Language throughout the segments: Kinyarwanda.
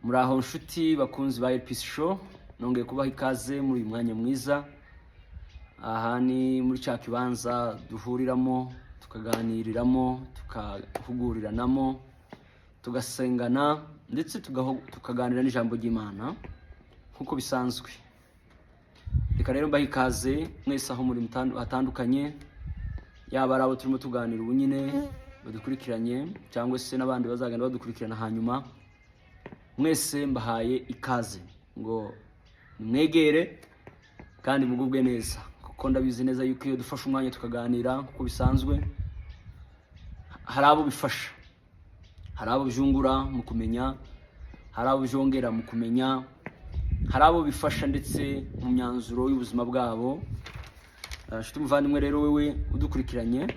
Muraho nshuti bakunzi ba Peace Show, nongeye kubaha ikaze muri uyu mwanya mwiza. Aha ni muri cya kibanza duhuriramo, tukaganiriramo, tukahuguriranamo, tugasengana ndetse tukaganira n'ijambo ry'Imana nk'uko bisanzwe. Reka rero mbahe ikaze mwese aho muri hatandukanye, yaba ari abo turimo tuganira ubu nyine badukurikiranye cyangwa se n'abandi bazagenda badukurikirana hanyuma. Mwese mbahaye ikaze ngo nimwegere kandi mugubwe neza, kuko ndabizi neza yuko iyo dufashe umwanya tukaganira nk'uko bisanzwe, hari abo bifasha, hari abo byungura mu kumenya, hari abo byongera mu kumenya, hari abo bifasha ndetse mu myanzuro y'ubuzima bwabo. Nshuti muvandimwe rero, wewe udukurikiranye,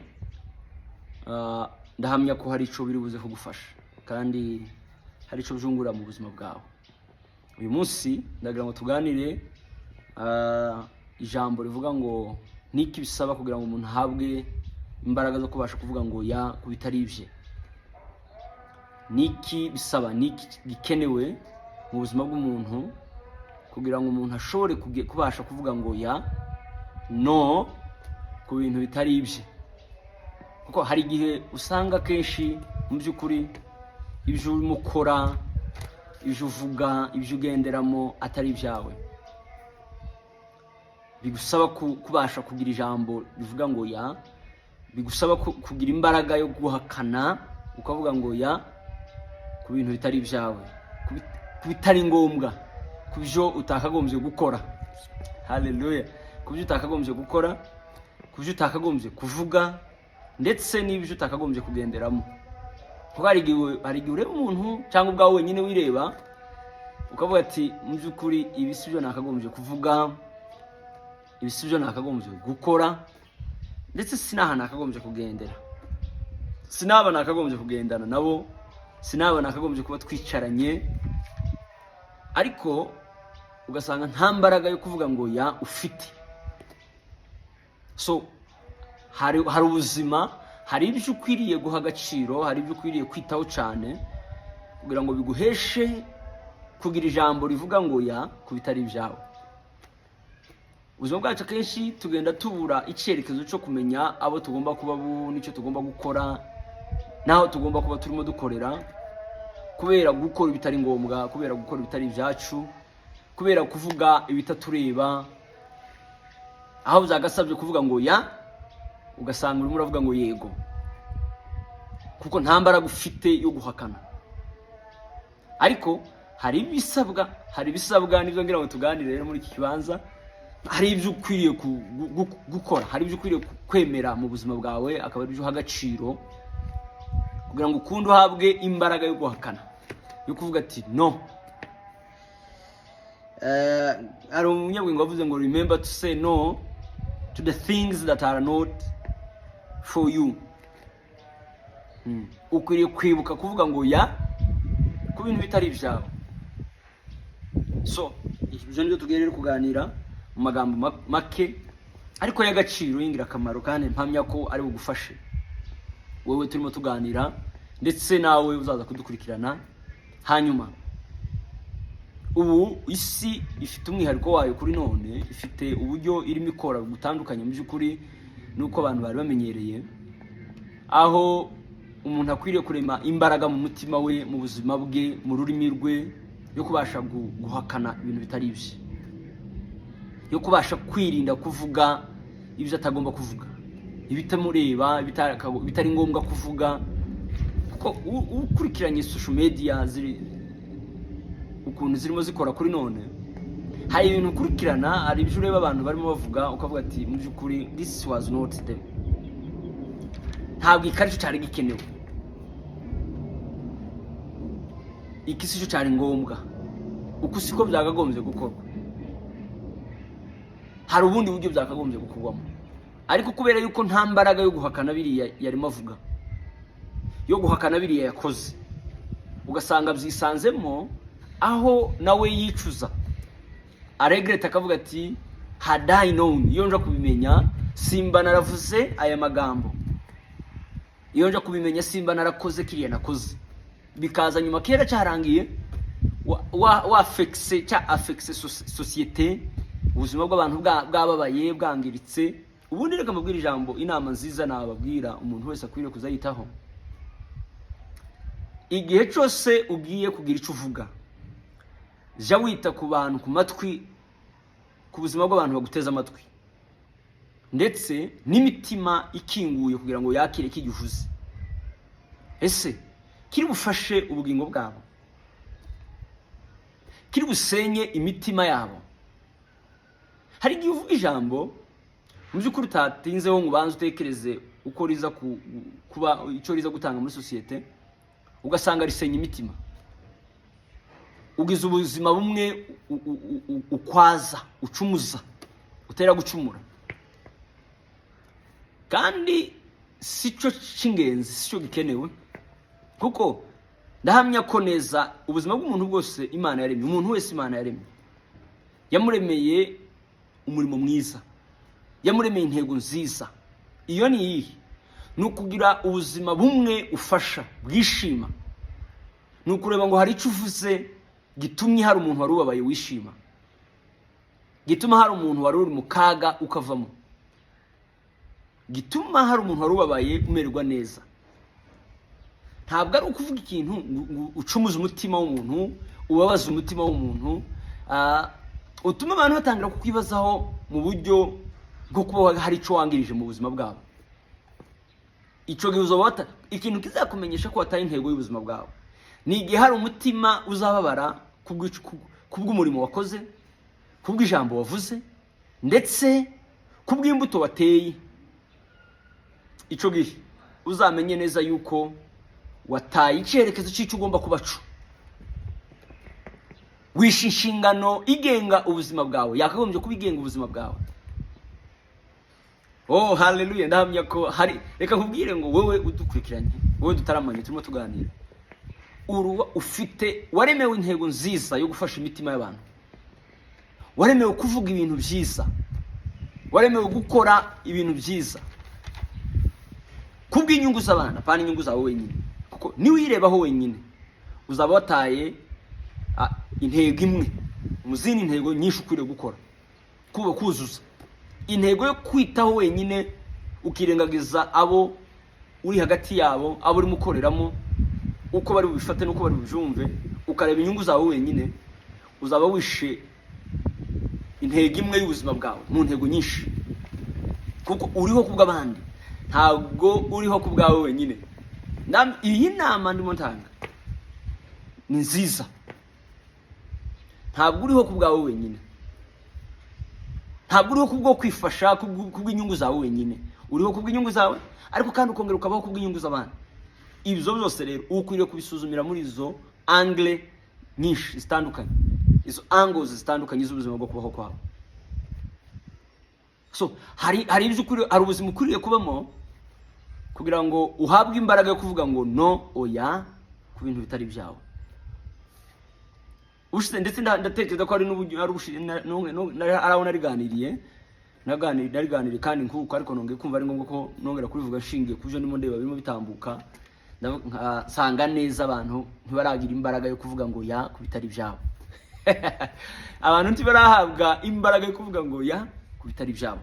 ndahamya ko hari ico biri buze kugufasha kandi hari ico byungura mu buzima bwawe. Uyu munsi ndagira ngo tuganire ijambo rivuga ngo niki bisaba kugira ngo umuntu ahabwe imbaraga zo kubasha kuvuga ngo ya ku bitari ibye. Niki bisaba, niki gikenewe mu buzima bw'umuntu kugira ngo umuntu ashobore kubasha kuvuga ngo ya, no ku bintu bitari ibye? Kuko hari igihe usanga akenshi mu by'ukuri ibyo urimo ukora, ibyo uvuga, ibyo ugenderamo atari ibyawe, bigusaba kubasha kugira ijambo rivuga ngo ya, bigusaba kugira imbaraga yo guhakana ukavuga ngo ya ku bintu bitari ibyawe, ku bitari ngombwa, ku byo utakagombye gukora. Haleluya! Ku byo utakagombye gukora, ku byo utakagombye kuvuga, ndetse n'ibyo utakagombye kugenderamo. Kuko hari igihe ureba umuntu cyangwa ubwawe wenyine wireba ukavuga ati: "Mu by'ukuri ibi si byo nakagombye kuvuga, ibi si byo nakagombye gukora, ndetse sinaha nakagombye kugendera, sinaba nakagombye kugendana nabo, sinaba nakagombye kuba twicaranye." Ariko ugasanga nta mbaraga yo kuvuga ngo ya ufite. So hari ubuzima, hari ibyo ukwiriye guha agaciro, hari ibyo ukwiriye kwitaho cyane kugira ngo biguheshe kugira ijambo rivuga ngo ya ku bitari ibyawe. Ubuzima bwacu akenshi tugenda tubura icyerekezo cyo kumenya abo tugomba kuba bo n'icyo tugomba gukora n'aho tugomba kuba turimo dukorera, kubera gukora ibitari ngombwa, kubera gukora ibitari ibyacu, kubera kuvuga ibitatureba. Aho byagasabye kuvuga ngo ya, ugasanga urimo uravuga ngo yego, kuko nta mbaraga ufite yo guhakana. Ariko hari ibisabwa, hari ibisabwa, nibyo ngira ngo tuganire rero muri iki kibanza. Hari ibyo ukwiriye gukora, hari ibyo ukwiriye kwemera mu buzima bwawe, akaba ari byo uha agaciro kugira ngo ukunde uhabwe imbaraga yo guhakana, yo kuvuga ati no. Hari umunyabwenge wavuze ngo: "Remember to say no to the things that are not for you." Ukwiriye kwibuka kuvuga ngo ya ku bintu bitari ibyawe. So ibyo nibyo tugiye rero kuganira mu magambo make ariko y'agaciro, y'ingirakamaro, kandi mpamya ko ari bugufashe wowe turimo tuganira ndetse nawe uzaza kudukurikirana hanyuma. Ubu isi ifite umwihariko wayo kuri none, ifite uburyo irimo ikora butandukanye mu by'ukuri n'uko abantu bari bamenyereye, aho umuntu akwiriye kurema imbaraga mu mutima we, mu buzima bwe, mu rurimi rwe, yo kubasha guhakana ibintu bitari ibye, yo kubasha kwirinda kuvuga ibyo atagomba kuvuga, ibitamureba, bitari ngombwa kuvuga. Kuko ukurikiranye social media ziri ukuntu zirimo zikora kuri none, hari ibintu ukurikirana, hari ibyo ureba abantu barimo bavuga, ukavuga ati: "Mu by'ukuri this was not them, ntabwo iki aricyo cyari gikenewe, iki si cyo cyari ngombwa, uku siko byakagombye gukorwa, hari ubundi buryo byakagombye gukorwamo." Ariko kubera yuko nta mbaraga yo guhakana biriya yarimo avuga, yo guhakana biriya yakoze, ugasanga byisanzemo aho nawe yicuza, aregreta, akavuga ati: "Had I known, iyo nja kubimenya simba naravuze aya magambo, iyo nja kubimenya simba narakoze kiriya nakoze." Bikaza nyuma kera cyarangiye. Wafekise cya afekise sosiyete, ubuzima bw'abantu bwababaye, bwangiritse. Ubundi reka mbabwire ijambo, inama nziza nababwira umuntu wese akwiriye kuzayitaho: igihe cyose ugiye kugira icyo uvuga, jya wita ku bantu, ku matwi, ku buzima bw'abantu baguteze amatwi, ndetse n'imitima ikinguye kugira ngo yakire icyo uvuze. Ese kiri bufashe ubugingo bwabo? Kiri busenye imitima yabo? Hari igihe uvuga ijambo mu by'ukuri utatinzeho ngo ubanze utekereze uko riza kuba, icyo riza gutanga muri sosiyete, ugasanga risenya imitima. Ugize ubuzima bumwe ukwaza, ucumuza, utera gucumura, kandi si cyo cy'ingenzi, si cyo gikenewe, kuko ndahamya ko neza ubuzima bw'umuntu bwose Imana yaremye, umuntu wese Imana yaremye, yamuremeye umurimo mwiza, yamuremeye intego nziza. Iyo ni iyihe? Ni ukugira ubuzima bumwe ufasha, bwishima. Ni ukureba ngo hari icyo uvuze gitumye hari umuntu wari ubabaye wishima, gituma hari umuntu wari uri mu kaga ukavamo, gituma hari umuntu wari ubabaye umererwa neza. Ntabwo ari ukuvuga ikintu ngo ucumuze umutima w'umuntu, ubabaze umutima w'umuntu, utuma abantu batangira kukwibazaho mu buryo bwo kuba hari icyo wangirije mu buzima bwabo. Icyo gihe uzaba ikintu kizakumenyesha ko wataye intego y'ubuzima bwawe ni igihe hari umutima uzababara kubw'umurimo wakoze, kubw'ijambo wavuze, ndetse kubw'imbuto wateye. Icyo gihe uzamenye neza yuko wataye icyerekezo cy'icyo ugomba kuba cyo, wishe inshingano igenga ubuzima bwawe, yakagombye kuba igenga ubuzima bwawe. Oh, haleluya! Ndahamya ko hari, reka nkubwire ngo wowe udukurikiranye, wowe dutaramanye turimo tuganira, uruwa ufite, waremewe intego nziza yo gufasha imitima y'abantu, waremewe kuvuga ibintu byiza, waremewe gukora ibintu byiza kubw'inyungu z'abana, apana inyungu zawe wenyine, kuko niwirebaho wenyine uzaba wataye intego imwe mu zindi ntego nyinshi ukwiriye gukora, kuba kuzuza intego yo kwitaho wenyine, ukirengagiza abo uri hagati yabo, abo urimo ukoreramo, uko bari bubifate n'uko bari bubyumve, ukareba inyungu zawe wenyine, uzaba wishe intego imwe y'ubuzima bwawe mu ntego nyinshi, kuko uriho kubw'abandi, ntabwo uriho ku bwawe wenyine. Iyi nama ndimo ntanga ni nziza. Ntabwo uriho ku bwawe wenyine, ntabwo uriho kubwo kwifasha, kubw'inyungu zawe wenyine. Uriho kubw'inyungu zawe, ariko kandi ukongera ukabaho kubw'inyungu z'abandi. Ibyo byose rero ukwiriye kubisuzumira muri izo angle nyinshi zitandukanye, izo angles zitandukanye z'ubuzima bwo kubaho kwawe. So hari ibyo ukwiriye, hari ubuzima ukwiriye kubamo kugira ngo uhabwe imbaraga yo kuvuga ngo no, oya, ku bintu bitari ibyawe. Ushize ndetse ndatekereza ko hari n'uburyo hari ubushize hari aho nariganiriye kandi nkuko, ariko nongeye kumva ari ngombwa ko nongera kubivuga nshingiye ku byo ndimo ndeba birimo bitambuka. Nkasanga neza abantu ntibaragira imbaraga yo kuvuga ngo ya ku bitari ibyabo. Abantu ntibarahabwa imbaraga yo kuvuga ngo ya ku bitari ibyabo.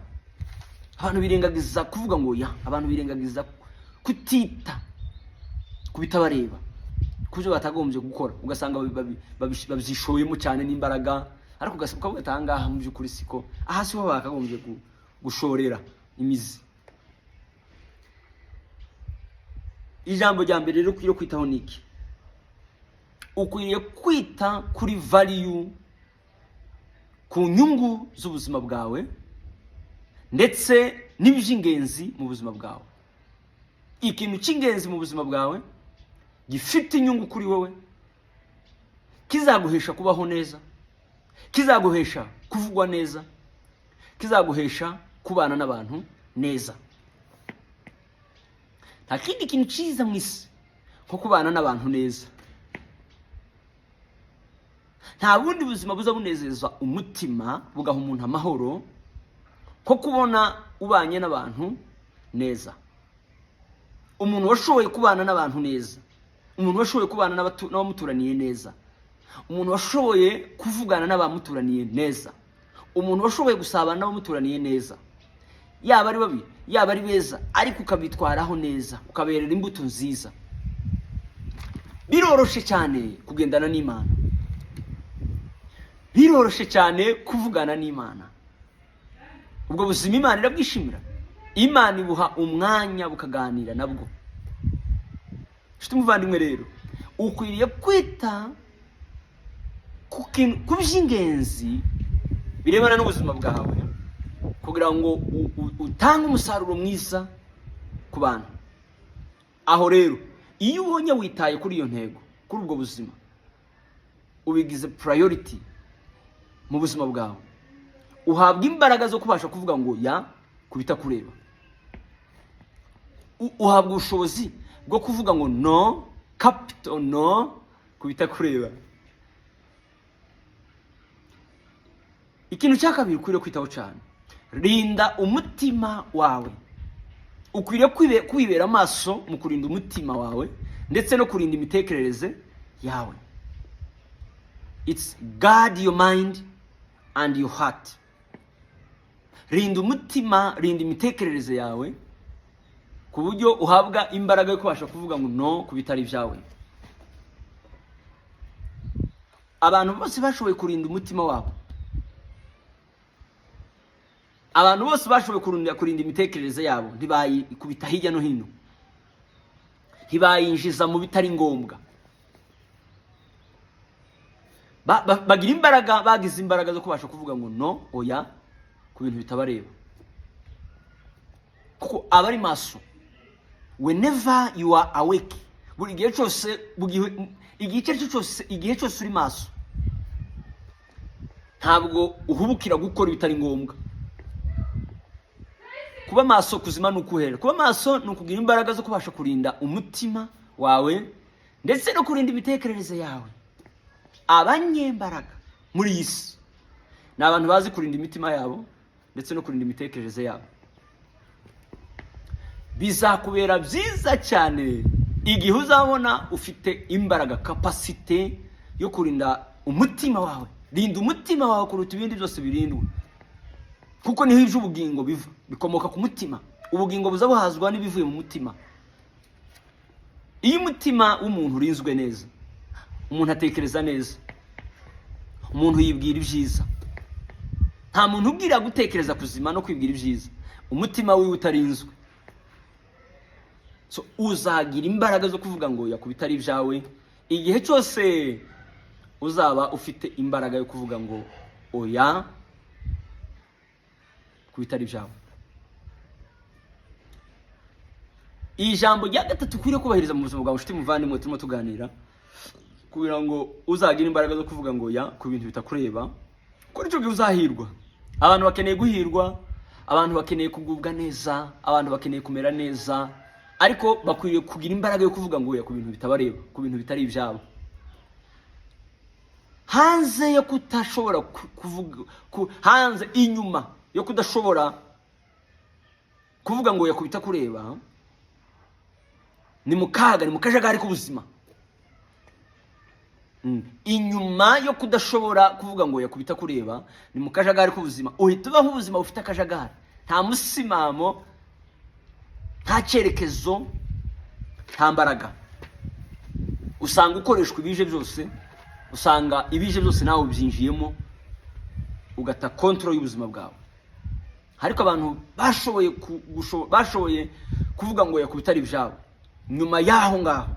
Abantu birengagiza kuvuga ngo ya, abantu birengagiza kutita ku bitabareba, ku byo batagombye gukora, ugasanga babyishoyemo cyane n'imbaraga, ariko ukavuga ati: "Aha ngaha mu by'ukuri siko, aha siho bakagombye gushorera imizi." Ijambo rya mbere rero ukwiriye kwitaho ni iki? Ukwiriye kwita kuri value, ku nyungu z'ubuzima bwawe, ndetse n'iby'ingenzi mu buzima bwawe. Ikintu cy'ingenzi mu buzima bwawe gifite inyungu kuri wowe, kizaguhesha kubaho neza, kizaguhesha kuvugwa neza, kizaguhesha kubana n'abantu neza. Nta kindi kintu cyiza mu isi nko kubana n'abantu neza. Nta bundi buzima buza bunezeza umutima, bugaha umuntu amahoro, ko kubona ubanye n'abantu neza. Umuntu washoboye kubana n'abantu neza, umuntu washoboye kubana n'abamuturaniye neza. Umuntu washoboye kuvugana n'abamuturaniye neza, umuntu washoboye gusabana n'abamuturaniye neza, yaba ari babi, yaba ari beza, ariko ukabitwaraho neza, ukaberera imbuto nziza. Biroroshe cyane kugendana n'Imana, biroroshe cyane kuvugana n'Imana. Ubwo buzima Imana irabwishimira, Imana ibuha umwanya bukaganira nabwo. Nshuti muvandimwe rero, ukwiriye kwita ku by'ingenzi birebana n'ubuzima bwawe kugira ngo utange umusaruro mwiza ku bantu. Aho rero iyo ubonye witaye kuri iyo ntego, kuri ubwo buzima, ubigize priority mu buzima bwawe, uhabwa imbaraga zo kubasha kuvuga ngo ya ku bitakureba. Uhabwa ubushobozi bwo kuvuga ngo no, capital no, ku bitakureba. Ikintu cya kabiri ukwiriye kwitaho cyane, rinda umutima wawe. Ukwiriye kwibera amaso mu kurinda umutima wawe ndetse no kurinda imitekerereze yawe. It's guard your mind and your heart. Rinda umutima, rinda imitekerereze yawe ku buryo uhabwa imbaraga yo kubasha kuvuga ngo no ku bitari ibyawe. Abantu bose bashoboye kurinda umutima wabo, abantu bose bashoboye kurinda imitekerereze yabo, ntibayikubita hirya no hino, ntibayinjiza mu bitari ngombwa. Bagira imbaraga, bagize imbaraga zo kubasha kuvuga ngo no, oya, ku bintu bitabareba. Kuko abari maso, whenever you are awake, buri gihe cyose, buri gihe, igihe icyo ari cyo cyose, igihe cyose uri maso, ntabwo uhubukira gukora ibitari ngombwa. Kuba maso kuzima ni ukuhera. Kuba maso ni ukugira imbaraga zo kubasha kurinda umutima wawe ndetse no kurinda imitekerereze yawe. Abanyembaraga muri iyi si ni abantu bazi kurinda imitima yabo ndetse no kurinda imitekerereze yabo. Bizakubera byiza cyane igihe uzabona ufite imbaraga, kapasite yo kurinda umutima wawe. Rinda umutima wawe kuruta ibindi byose birindwa, kuko niho iby'ubugingo biva, bikomoka ku mutima. Ubugingo buza buhazwa n'ibivuye mu mutima. Iyo umutima w'umuntu urinzwe neza, umuntu atekereza neza, umuntu yibwira ibyiza. Nta muntu ubwira gutekereza kuzima no kwibwira ibyiza umutima wiwe utarinzwe. So uzagira imbaraga zo kuvuga ngo yakubita ari ibyawe igihe cyose uzaba ufite imbaraga yo kuvuga ngo oya ku bitari ibyawe. Ijambo rya gatatu ukwiriye kubahiriza mu buzima bwawe, nshuti muvandimwe turimo tuganira, kugira ngo uzagire imbaraga zo kuvuga ngo ya ku bintu bitakureba, kuko nicyo gihe uzahirwa. Abantu bakeneye guhirwa, abantu bakeneye kugubwa neza, abantu bakeneye kumera neza, ariko bakwiriye kugira imbaraga yo kuvuga ngo oya ku bintu bitabareba, ku bintu bitari ibyabo. Hanze yo kudashobora kuvuga, hanze inyuma yo kudashobora kuvuga ngo oya ku bitakureba, ni mu kaga, ni mu kajagari k'ubuzima. Inyuma yo kudashobora kuvuga ngo oya ku bitakureba, ni mu kajagari k'ubuzima. Uhita ubaho ubuzima bufite akajagari, nta musimamo, nta cyerekezo, nta mbaraga. Usanga ukoreshwa ibije byose, usanga ibije byose nawe ubyinjiyemo, ugata control y'ubuzima bwawe. Ariko abantu bashoboye kuvuga ngo oya ku bitari ibyabo, nyuma y'aho ngaho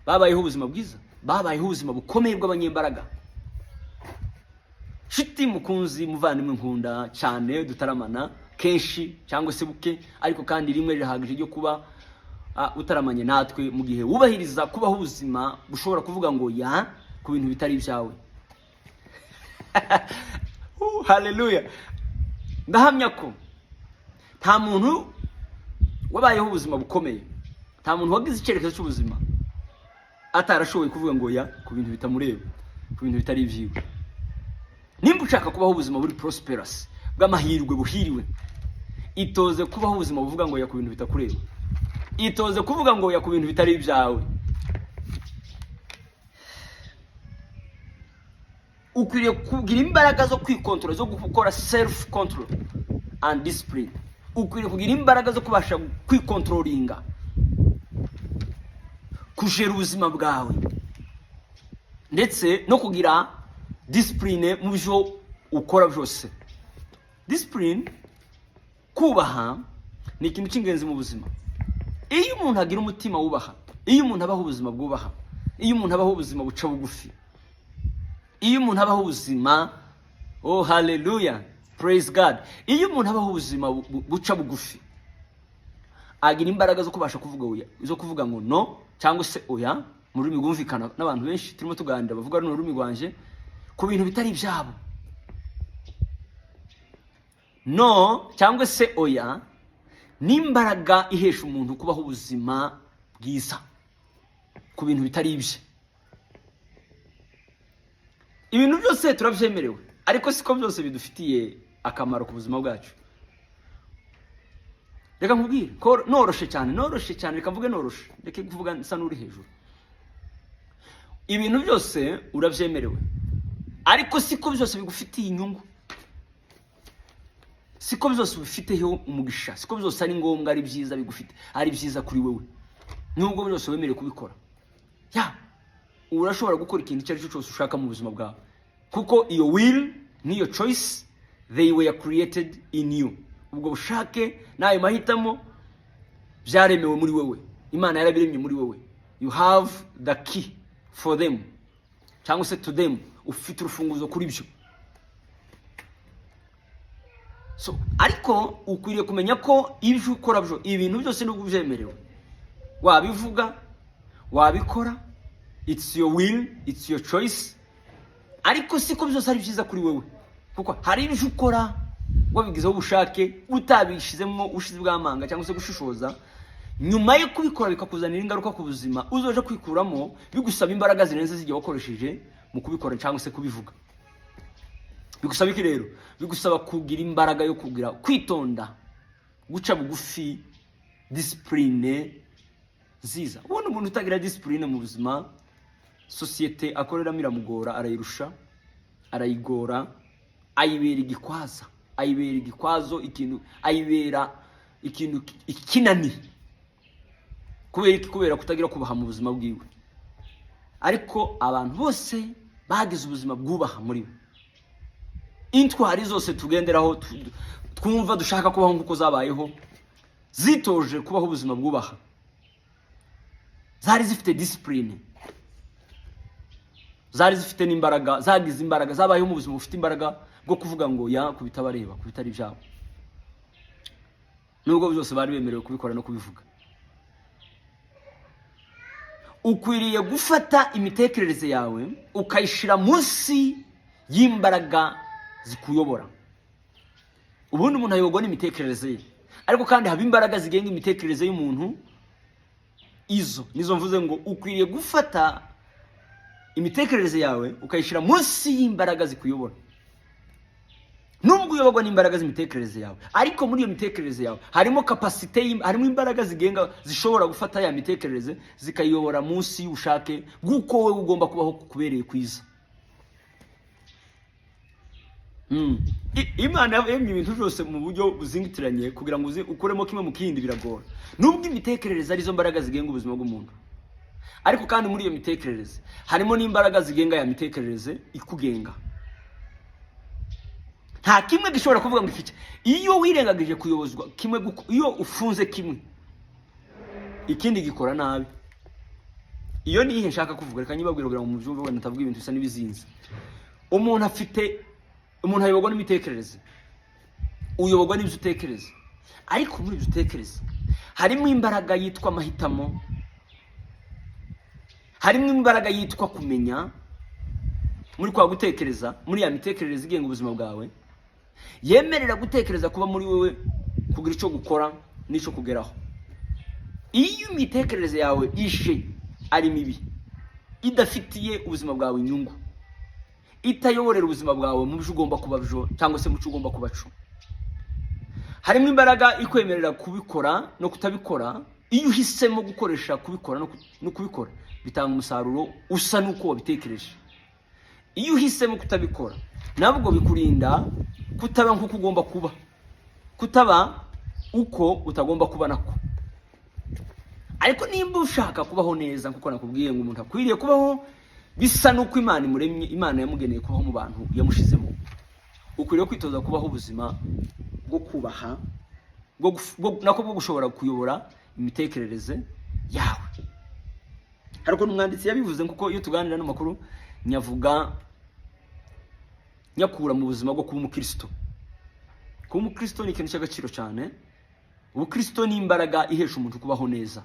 babayeho ubuzima bwiza, babayeho ubuzima bukomeye bw'abanyembaraga. Nshuti mukunzi, muvandimwe nkunda cyane, dutaramana kenshi cyangwa se buke, ariko kandi rimwe rirahagije ryo kuba utaramanye natwe mu gihe wubahiriza kubaho ubuzima bushobora kuvuga ngo ya ku bintu bitari ibyawe. Haleluya. Ndahamya ko nta muntu wabayeho ubuzima bukomeye, nta muntu wagize icyerekezo cy'ubuzima atarashoboye kuvuga ngo ya ku bintu bitamureba, ku bintu bitari ibyiwe. Nimba ushaka kubaho ubuzima buri prosperous, bw'amahirwe, buhiriwe, itoze kubaho ubuzima buvuga ngo ya ku bintu bitakureba. Itoze kuvuga ngo ya ku bintu bitari ibyawe. Ukwiriye kugira imbaraga zo kwikontorora, zo gukora self control and discipline. Ukwiriye kugira imbaraga zo kubasha kwikontrolinga, kujera ubuzima bwawe, ndetse no kugira discipline mu byo ukora byose. Discipline, kubaha, ni ikintu cy'ingenzi mu buzima. Iyo umuntu agira umutima wubaha, iyo umuntu abaho ubuzima bwubaha, iyo umuntu abaho ubuzima buca bugufi, iyo umuntu abaho ubuzima, oh hallelujah, praise God, iyo umuntu abaho ubuzima buca bugufi, agira imbaraga zo kubasha kuvuga oya, zo kuvuga ngo no cyangwa se oya mu rurimi rwumvikana n'abantu benshi turimo tuganira bavuga runo rurimi rwanje, ku bintu bitari ibyabo. No cyangwa se oya ni imbaraga ihesha umuntu kubaho ubuzima bwiza ku bintu bitari ibye. Ibintu byose turabyemerewe, ariko siko byose bidufitiye akamaro ku buzima bwacu. Reka nkubwire ko noroshe cyane, noroshe cyane, reka mvuge noroshe, reka kuvuga nsa n'uri hejuru. Ibintu byose urabyemerewe, ariko siko byose bigufitiye inyungu, siko byose ubifiteho umugisha, siko byose ari ngombwa, ari byiza bigufite, ari byiza kuri wowe, nubwo byose wemerewe kubikora. Ya, urashobora gukora ikintu icyo ari cyo cyose ushaka mu buzima bwawe, kuko iyo will n'iyo choice, they were created in you. Ubwo bushake n'ayo mahitamo byaremewe muri wowe, Imana yarabiremye muri wowe. You have the key for them, cyangwa se to them, ufite urufunguzo kuri byo. So ariko ukwiriye kumenya ko ibyo ukora byo, ibintu byose nubwo ubyemerewe, wabivuga, wabikora, it's your will, it's your choice, ariko siko byose ari byiza kuri wowe, kuko hari ibyo ukora wabigizeho ubushake, utabishizemo ubushizi bw'amanga cyangwa se gushishoza, nyuma yo kubikora bikakuzanira ingaruka ku buzima uzoje kwikuramo bigusaba imbaraga zirenze zijya wakoresheje mu kubikora cyangwa se kubivuga. Bigusaba iki rero? Bigusaba kugira imbaraga yo kugira kwitonda, guca bugufi, discipline nziza. Ubundi umuntu utagira discipline mu buzima, sosiyete akoreramo iramugora, arayirusha, arayigora, ayibera igikwaza, ayibera igikwazo, ikintu ayibera ikintu ikinani. Kubera iki? Kubera kutagira kubaha mu buzima bwiwe. Ariko abantu bose bagize ubuzima bwubaha muri bo, intwari zose tugenderaho, twumva dushaka kubaho nk'uko zabayeho, zitoje kubaho ubuzima bwubaha, zari zifite discipline, zari zifite n'imbaraga, zagize imbaraga, zabayeho mu buzima bufite imbaraga bwo kuvuga ngo ya ku bitabareba, ku bitari ibyabo, nubwo byose bari bemerewe kubikora no kubivuga. Ukwiriye gufata imitekerereze yawe ukayishyira munsi y'imbaraga zikuyobora. Ubundi umuntu ayoborwa n'imitekerereze ye, ariko kandi haba imbaraga zigenga imitekerereze y'umuntu. Izo nizo mvuze ngo ukwiriye gufata imitekerereze yawe ukayishyira munsi y'imbaraga zikuyobora. Nubwo uyoborwa n'imbaraga z'imitekerereze yawe, ariko muri iyo mitekerereze yawe harimo capacité, harimo imbaraga zigenga zishobora gufata ya mitekerereze zikayiyobora munsi y'ubushake bw'uko wowe ugomba kubaho kubereye kwiza. Imana yaremye ibintu byose mu buryo buzingitiranye kugira ngo ukuremo kimwe mu kindi biragora. Nubwo imitekerereze arizo mbaraga zigenga ubuzima bw'umuntu, ariko kandi muri iyo mitekerereze harimo n'imbaraga zigenga ya mitekerereze ikugenga. Nta kimwe gishobora kuvuga ngo iki. Iyo wirengagije kuyobozwa kimwe, iyo ufunze kimwe, ikindi gikora nabi. Iyo ni ihe nshaka kuvuga? Reka nyibabwira kugira ngo mubyumve, wenda ntavuga ibintu bisa n'ibizinze. Umuntu afite, umuntu ayoborwa n'imitekerereze, uyoborwa n'ibyo utekereza, ariko muri ibyo utekereza harimo imbaraga yitwa amahitamo, harimo imbaraga yitwa kumenya. Muri kwa gutekereza, muri ya mitekerereze igenga ubuzima bwawe, yemerera gutekereza kuba muri wowe, kugira icyo gukora n'icyo kugeraho. Iyo imitekerereze yawe ishe ari mibi, idafitiye ubuzima bwawe inyungu, itayoborera ubuzima bwawe mu byo ugomba kuba byo cyangwa se mu cyo ugomba kuba cyo, harimo imbaraga ikwemerera kubikora no kutabikora. Iyo uhisemo gukoresha kubikora no kubikora, bitanga umusaruro usa n'uko wabitekereje. Iyo uhisemo kutabikora, nabwo bikurinda kutaba nk'uko ugomba kuba, kutaba uko utagomba kuba nako. Ariko nimba ushaka kubaho neza, nkuko nakubwiye ngo umuntu akwiriye kubaho bisa n'uko Imana imuremye, Imana yamugeneye kubaho mu bantu yamushizemo, ukwiriye kwitoza kubaho ubuzima bwo kubaha, nako bwo gushobora kuyobora imitekerereze yawe. Hari ukuntu umwanditsi yabivuze, kuko iyo tuganira n'amakuru nyavuga nyakura mu buzima bwo kuba umukristo. Kuba umukristo ni ikintu cy'agaciro cyane. Ubukristo ni imbaraga ihesha umuntu kubaho neza.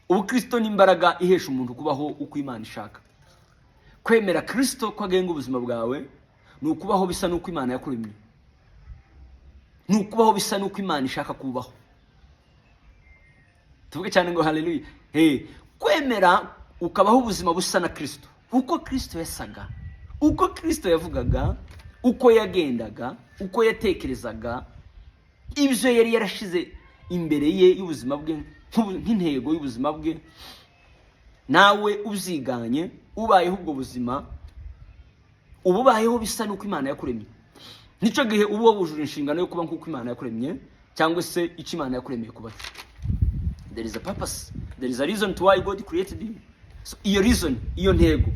Ubukristo ni imbaraga ihesha umuntu kubaho uko Imana ishaka. Kwemera Kristo ko agenga ubuzima bwawe ni ukubaho bisa n'uko Imana yakuremye, ni ukubaho bisa n'uko Imana ishaka kubaho. Tuvuge cyane ngo haleluya. Hey, kwemera ukabaho ubuzima busa na Kristo, uko Kristo yasaga, uko Kristo yavugaga, uko yagendaga, uko yatekerezaga, ibyo yari yarashize imbere ye y'ubuzima bwe nk'intego y'ubuzima bwe, nawe ubyiganye ubayeho ubwo buzima, uba ubayeho bisa n'uko Imana yakuremye. Nicyo gihe uba wujuje inshingano yo kuba nk'uko Imana yakuremye, cyangwa se icyo Imana yakuremeye kuba cyo. There is a purpose, there is a reason to why God created you. So, iyo reason, iyo ntego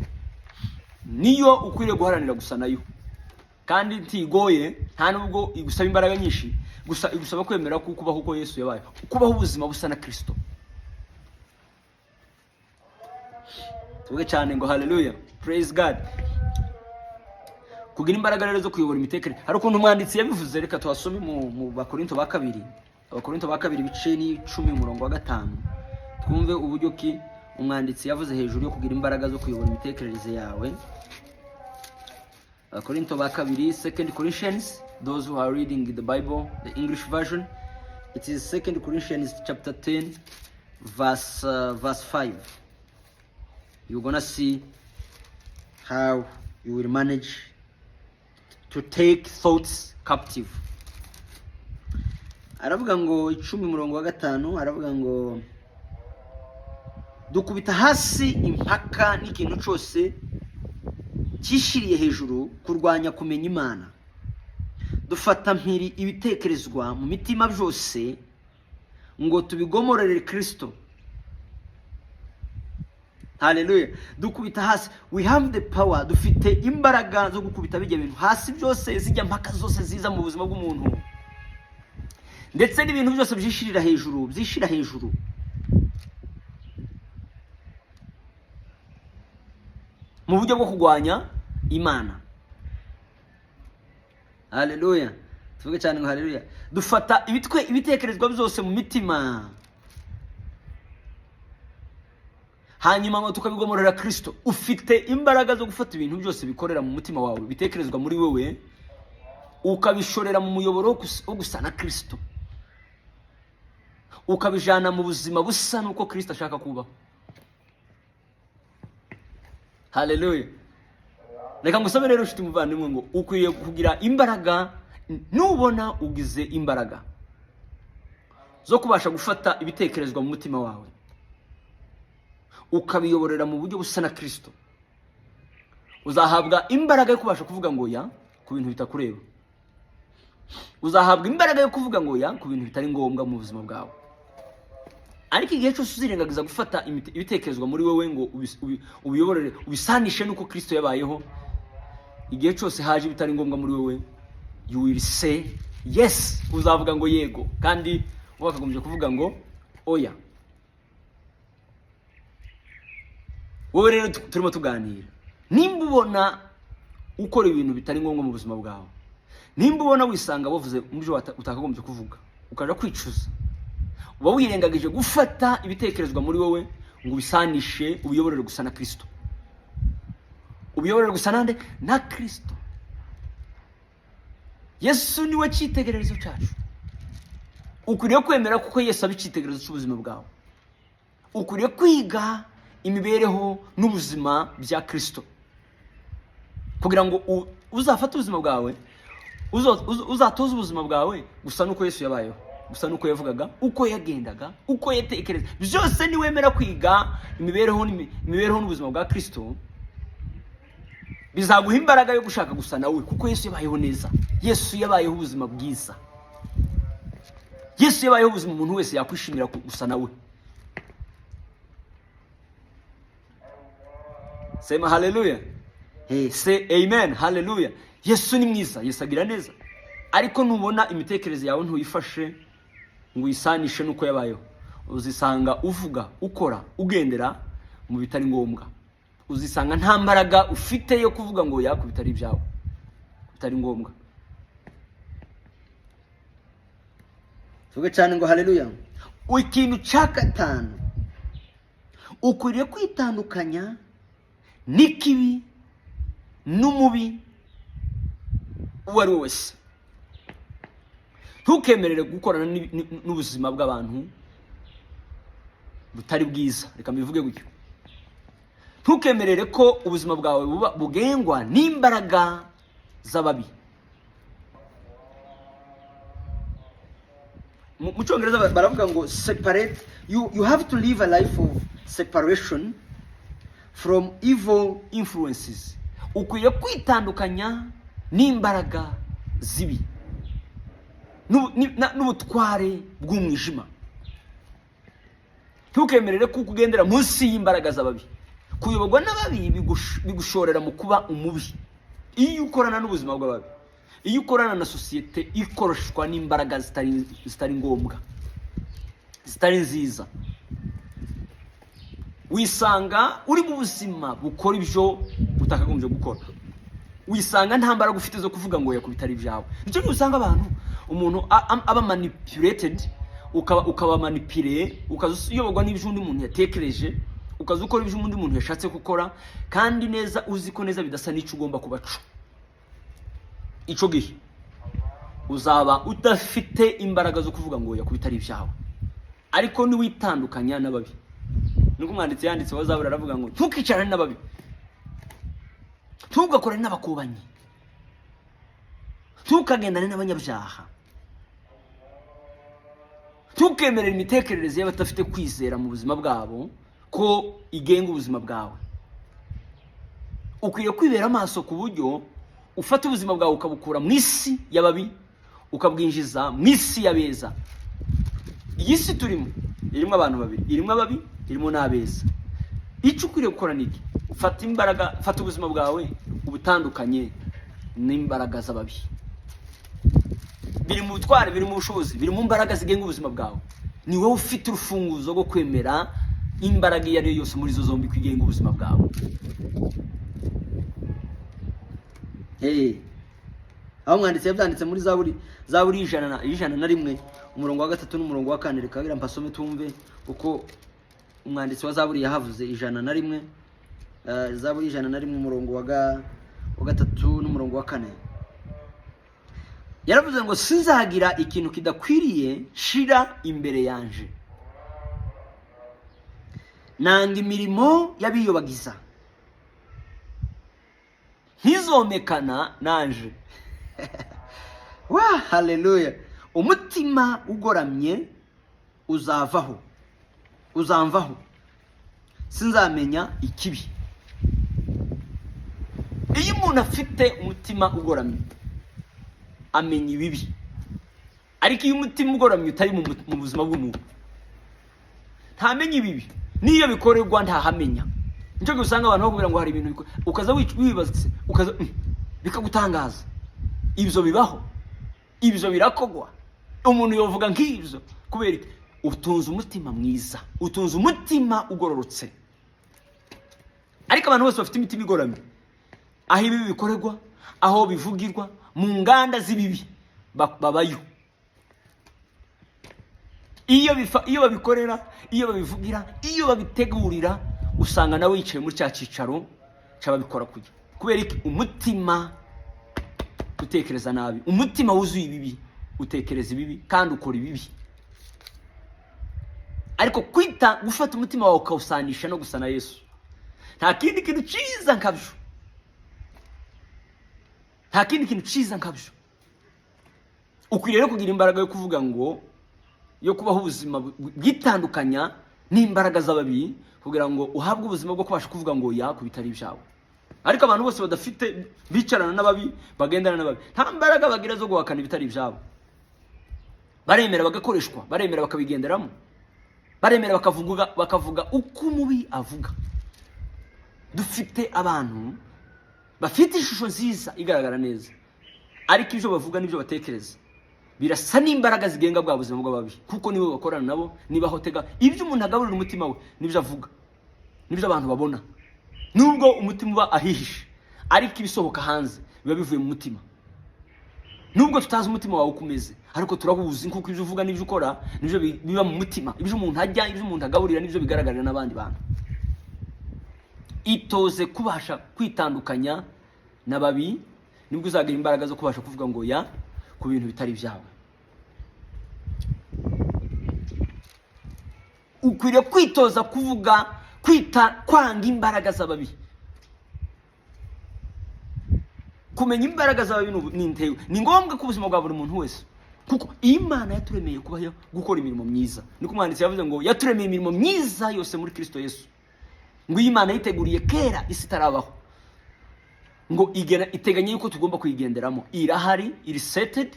niyo ukwiriye guharanira gusa nayo, kandi ntigoye, nta nubwo igusaba imbaraga nyinshi, gusa igusaba kwemera ko kubaho uko Yesu yabaye, kubaho ubuzima busa na Kristo. Tuvuge cyane ngo haleluya, praise God. Kugira imbaraga rero zo kuyobora imitekerereze, hari ukuntu umwanditsi yabivuze, reka tuhasome mu Bakorinto ba kabiri, Abakorinto ba kabiri ibice ni 10 umurongo wa 5, twumve uburyo ki umwanditsi yavuze hejuru yo kugira imbaraga zo kuyobora imitekerereze yawe. Abakorinto ba kabiri, Second Corinthians, those who are reading the Bible, the English version, it is Second Corinthians chapter 10 verse 5. You're gonna see how you will manage to take thoughts captive. Aravuga ngo 10 umurongo wa 5, aravuga ngo dukubita hasi impaka n'ikintu cyose cyishiriye hejuru kurwanya kumenya Imana, dufata mpiri ibitekerezwa mu mitima byose ngo tubigomorere Kristo. Haleluya. Dukubita hasi, we have the power, dufite imbaraga zo gukubita bijya bintu hasi byose, zijya mpaka zose ziza mu buzima bw'umuntu, ndetse n'ibintu byose byishirira hejuru, byishira hejuru mu buryo bwo kurwanya Imana. Haleluya. Tuvuge cyane ngo haleluya. Dufata ibitekerezwa byose mu mitima, hanyuma ngo tukabigomorera Kristo. Ufite imbaraga zo gufata ibintu byose bikorera mu mutima wawe, bitekerezwa muri wewe, ukabishorera mu muyoboro wo gusa na Kristo, ukabijana mu buzima busa n'uko Kristo ashaka kubaho. Haleluya. Reka ngusabe rero nshuti muvandimwe ngo ukwiye kugira imbaraga. Nubona ugize imbaraga zo kubasha gufata ibitekerezwa mu mutima wawe ukabiyoborera mu buryo busa na Kristo, uzahabwa imbaraga yo kubasha kuvuga ngo ya ku bintu bitakureba, uzahabwa imbaraga yo kuvuga ngo ya ku bintu bitari ngombwa mu buzima bwawe. Ariko igihe cyose uzirengagiza gufata ibitekerezwa muri wowe ngo ubiyoborere, ubisanishe n'uko Kristo yabayeho, igihe cyose haje ibitari ngombwa muri wowe, you will say yes, uzavuga ngo yego, kandi wakagombye kuvuga ngo oya. Wowe rero turimo tuganira, nimba ubona ukora ibintu bitari ngombwa mu buzima bwawe, nimba ubona wisanga wavuze mu byo utakagombye kuvuga ukaja kwicuza, uba wirengagije gufata ibitekerezwa muri wowe ngo ubisanishe, ubiyoborere gusa na Kristo. Ubiyoborere gusa nande? Na Kristo. Yesu niwe cyitegererezo cyacu. Ukwiriye kwemera kuko Yesu aba icyitegererezo cy'ubuzima bwawe. Ukwiriye kwiga imibereho n'ubuzima bya Kristo kugira ngo uzafate ubuzima bwawe, uzatoze ubuzima bwawe gusa nuko Yesu yabayeho, gusa nuko yavugaga, uko yagendaga, uko yatekereza byose. Niwemera kwiga imibereho n'ubuzima bwa Kristo, Bizaguha imbaraga yo gushaka gusa nawe, kuko Yesu yabayeho neza. Yesu yabayeho ubuzima bwiza. Yesu yabayeho ubuzima umuntu wese yakwishimira gusa nawe. Sema haleluya. Hey, say amen, haleluya. Yesu ni mwiza, Yesu agira neza. Ariko nubona imitekerereze yawe ntuyifashe ngo uyisanishe n'uko yabayeho, uzisanga uvuga, ukora, ugendera mu bitari ngombwa. Uzisanga nta mbaraga ufite yo kuvuga ngo yaku bitari ibyawe, bitari ngombwa. Tuvuge cyane ngo haleluya. Ikintu cya gatanu, ukwiriye kwitandukanya n'ikibi n'umubi uwo ari we wese. Ntukemerere gukorana n'ubuzima bw'abantu butari bwiza, reka mbivuge gutyo. Ntukemerere ko ubuzima bwawe buba bugengwa n'imbaraga z'ababi. Mu cyongereza baravuga ngo separate, you have to live a life of separation from evil influences. Ukwiye kwitandukanya n'imbaraga zibi n'ubutware bw'umwijima. Ntukemerere kuko ugendera munsi y'imbaraga z'ababi. Kuyoborwa n'ababi bigushorera mu kuba umubi. Iyo ukorana n'ubuzima bw'ababi, iyo ukorana na sosiyete ikoreshwa n'imbaraga zitari ngombwa, zitari nziza, wisanga uri mu buzima bukora ibyo utakagombye gukora. Wisanga nta mbaraga ufite zo kuvuga ngo yakubita ari ibyawe. Nicyo gihe usanga abantu, umuntu aba manipulated, ukaba manipulé, ukaza uyoborwa n'ibyo undi muntu yatekereje, ukaza ukora ibyo undi muntu yashatse gukora, kandi neza uzi ko neza bidasa n'icyo ugomba kubaca. Ico gihe uzaba udafite imbaraga zo kuvuga ngo yakubita ari ibyawe. Ariko niwitandukanya n'ababi, niko umwanditsi yanditse wa Zaburi aravuga ngo ntukicarane n'ababi, ntugakorane n'abakubanyi, ntukagendane n'abanyabyaha, ntukemerere imitekerereze y'abadafite kwizera mu buzima bwabo ko igenga ubuzima bwawe. Ukwiye kwibera amaso ku buryo ufata ubuzima bwawe ukabukura mu isi y'ababi ukabwinjiza mu isi y'abeza. Iyi si turimo irimo abantu babiri, irimo ababi, irimo n'abeza. Icyo ukwiriye gukora ni iki? Fata imbaraga, fata ubuzima bwawe ubutandukanye n'imbaraga z'ababi. Biri mu butware, biri mu bushobozi, biri mu mbaraga zigenga ubuzima bwawe. Ni wowe ufite urufunguzo rwo kwemera imbaraga iyo ari yo yose muri izo zombi kwigenga ubuzima bwawe. Aho umwanditsi yabyanditse muri Zaburi 101, umurongo wa 3 n'umurongo wa 4. Reka ngira mpasome tumve uko umwanditsi wa Zaburi yahavuze. 101, Zaburi 101, umurongo wa 3 n'umurongo wa 4. Yaravuze ngo sinzagira ikintu kidakwiriye shira imbere yanje, nanga imirimo y'abiyobagiza, ntizomekana nanje. Wa haleluya. Umutima ugoramye uzavaho, uzamvaho, sinzamenya ikibi. Iyo umuntu afite umutima ugoramye amenya ibibi, ariko iyo umutima ugoramye utari mu buzima bw'umuntu ntamenya ibibi, n'iyo bikorerwa ntahamenya. Nicyo gihe usanga abantu bakubwira ngo hari ibintu ukaza wibaza se, ukaza, bikagutangaza. Ibyo bibaho, ibyo birakogwa. Umuntu yovuga nk'ibyo kubera iki? Utunze umutima mwiza, utunze umutima ugororotse. Ariko abantu bose bafite imitima igoramye, aho ibibi bikorerwa, aho bivugirwa, mu nganda z'ibibi babayo. Iyo babikorera, iyo babivugira, iyo babitegurira, usanga nawe yicaye muri cya cyicaro cy'ababikora kujya. Kubera iki? Umutima utekereza nabi, umutima wuzuye ibibi, utekereza ibibi kandi ukora ibibi. Ariko gufata umutima wawe ukawusanisha no gusa na Yesu, nta kindi kintu cyiza nkabyo, nta kindi kintu cyiza nkabyo. Ukwiriye rero kugira imbaraga yo kuvuga ngo, yo kubaho ubuzima bwitandukanya n'imbaraga z'ababi, kugira ngo uhabwe ubuzima bwo kubasha kuvuga ngo ya ku bitari ibyawe. Ariko abantu bose badafite, bicarana n'ababi, bagendana n'ababi, nta mbaraga bagira zo guhakana ibitari ibyabo. Baremera bagakoreshwa, baremera bakabigenderamo, baremera bakavuga uko umubi avuga. Dufite abantu bafite ishusho nziza igaragara neza, ariko ibyo bavuga n'ibyo batekereza birasa n'imbaraga zigenga bwa buzima bw'ababi, kuko nibo bakorana nabo, niba hotega. Ibyo umuntu agaburira umutima we nibyo avuga, nibyo abantu babona. Nubwo umutima uba ahihishe, ariko ibisohoka hanze biba bivuye mu mutima. Nubwo tutazi umutima wawe uko umeze, ariko turahuzi, kuko ibyo uvuga n'ibyo ukora nibyo biba mu mutima. Ibyo umuntu ajya, ibyo umuntu agaburira, nibyo bigaragarira n'abandi bantu. Itoze kubasha kwitandukanya n'ababi, nibwo uzagira imbaraga zo kubasha kuvuga ngo ya ku bintu bitari ibyawe. Ukwiriye kwitoza kuvuga, kwita, kwanga imbaraga z'ababi. Kumenya imbaraga z'ababi ni intego, ni ngombwa ku buzima bwa buri muntu wese, kuko Imana yaturemeye kubaho gukora imirimo myiza. Niko umwanditsi yavuze ngo yaturemeye imirimo myiza yose muri Kristo Yesu, ngo iyi Imana yiteguriye kera isi itarabaho, ngo igena, iteganya yuko tugomba kuyigenderamo. Irahari, iri setted.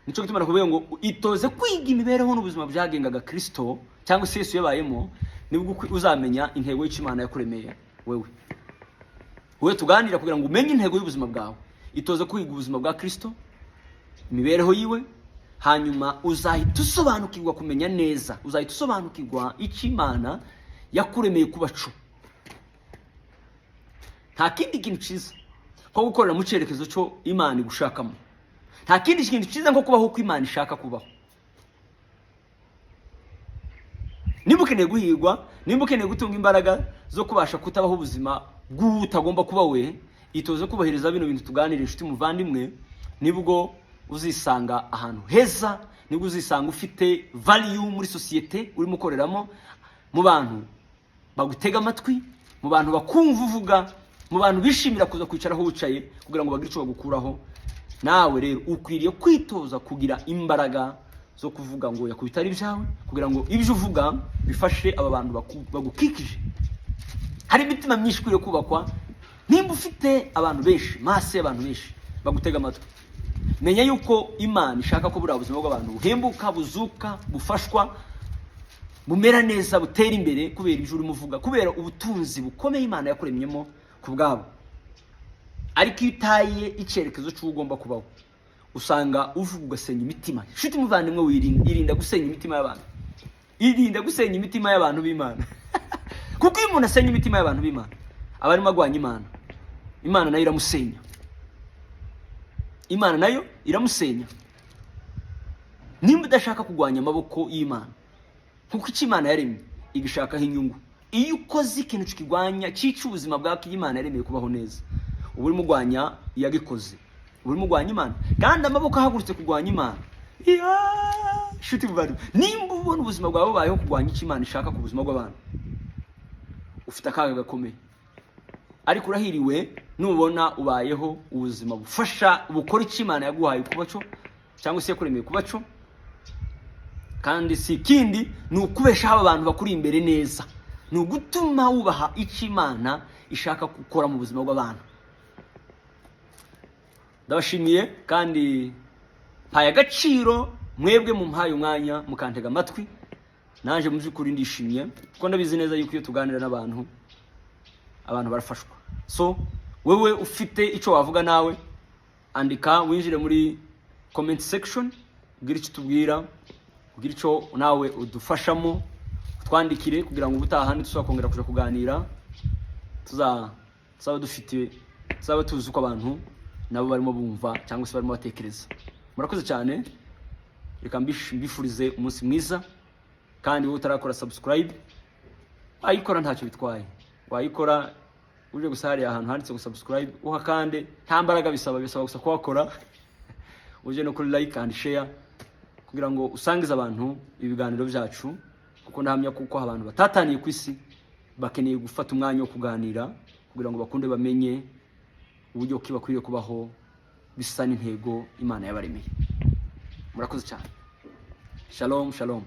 Nicyo gituma nakubwiye ngo itoze kwiga imibereho n'ubuzima byagengaga Kristo cyangwa se Yesu yabayemo, nibwo uzamenya intego y'icyo Imana yakuremeye wewe. Wowe tuganira kugira ngo umenye intego y'ubuzima bwawe. Itoze kwiga ubuzima bwa Kristo, imibereho yiwe, hanyuma uzahita usobanukirwa kumenya neza, uzahita usobanukirwa icyo Imana yakuremeye kuba cyo. Nta kindi kintu cyiza nko gukorera mu cyerekezo cyo Imana igushakamo. Nta kindi kintu cyiza nko kubaho uko Imana ishaka kubaho. Nimba ukeneye guhirwa, nimba ukeneye gutunga imbaraga zo kubasha kutabaho ubuzima bw'utagomba kuba we, itoze kubahiriza bino bintu tuganira, inshuti muvandimwe. Nibwo uzisanga ahantu heza, nibwo uzisanga ufite value muri sosiyete urimo ukoreramo, mu bantu bagutega amatwi, mu bantu bakumva uvuga, mu bantu bishimira kuza kwicara aho wicaye kugira ngo bagire icyo bagukuraho. Nawe rero ukwiriye kwitoza kugira imbaraga zo kuvuga ngo yakubita ari ibyawe, kugira ngo ibyo uvuga bifashe aba bantu bagukikije. Hari imitima myinshi ikwiriye kubakwa. Nimba ufite abantu benshi, masse y'abantu benshi bagutega amatwi, menya yuko Imana ishaka ko buriya buzima bw'abantu buhembuka, buzuka, bufashwa, bumera neza, butera imbere kubera ibyo urimo uvuga, kubera ubutunzi bukomeye Imana yakuremyemo ku bwabo. Ariko iyo utaye icyerekezo cy'uwo ugomba kubaho, usanga uvuga ugasenya imitima. Inshuti muvandimwe, irinda gusenya imitima y'abantu, irinda gusenya imitima y'abantu b'Imana, kuko iyo umuntu asenya imitima y'abantu b'Imana aba arimo agwanya Imana. Imana nayo iramusenya, Imana nayo iramusenya. Nimba udashaka kurwanya amaboko y'Imana, kuko icyo Imana yaremye igishakaho inyungu, iyo ukoze ikintu kikigwanya, cyica ubuzima bwawe Imana yaremeye kubaho neza, uba urimo urwanya iyagikoze, uba urimo urwanya Imana. Kandi amaboko ahagurutse kurwanya Imana, inshuti muvandimwe, nimba ubona ubuzima bwawe bubayeho kurwanya icyo Imana ishaka ku buzima bw'abantu, ufite akaga gakomeye. Ariko urahiriwe nubona ubayeho ubuzima bufasha, bukora icyo Imana yaguhaye kuba cyo, cyangwa se yakuremeye kuba cyo. Kandi si ikindi, ni ukubeshaho aba bantu bakuri imbere neza, ni ugutuma wubaha icyo Imana ishaka gukora mu buzima bw'abantu. Ndabashimiye kandi mpaye agaciro mwebwe mumpaye umwanya mukantega amatwi. Naje mu by'ukuri ndishimye, kuko ndabizi neza yuko iyo tuganira n'abantu, abantu barafashwa. So wewe ufite icyo wavuga nawe andika, winjire muri comment section, ubwire icyo utubwira, ubwire icyo nawe udufashamo, twandikire kugira ngo ubutaha ntituzakongera kongera kuja kuganira, tuzaba dufite, tuzaba tuzi uko abantu nabo barimo bumva cyangwa se barimo batekereza. Murakoze cyane, reka mbifurize umunsi mwiza. Kandi wowe utarakora subscribe, wayikora, ntacyo bitwaye, wayikora uje gusa hariya ahantu handitse ngo subscribe uhakande, nta mbaraga bisaba, bisaba gusa kuhakora. Uje no kuri like and share kugira ngo usangize abantu ibiganiro byacu, kuko ndahamya kuko abantu batataniye ku isi bakeneye gufata umwanya wo kuganira kugira ngo bakunde bamenye uburyo ki bakwiriye kubaho bisa n'intego Imana yabaremeye. Murakoze cyane. Shalom, shalom.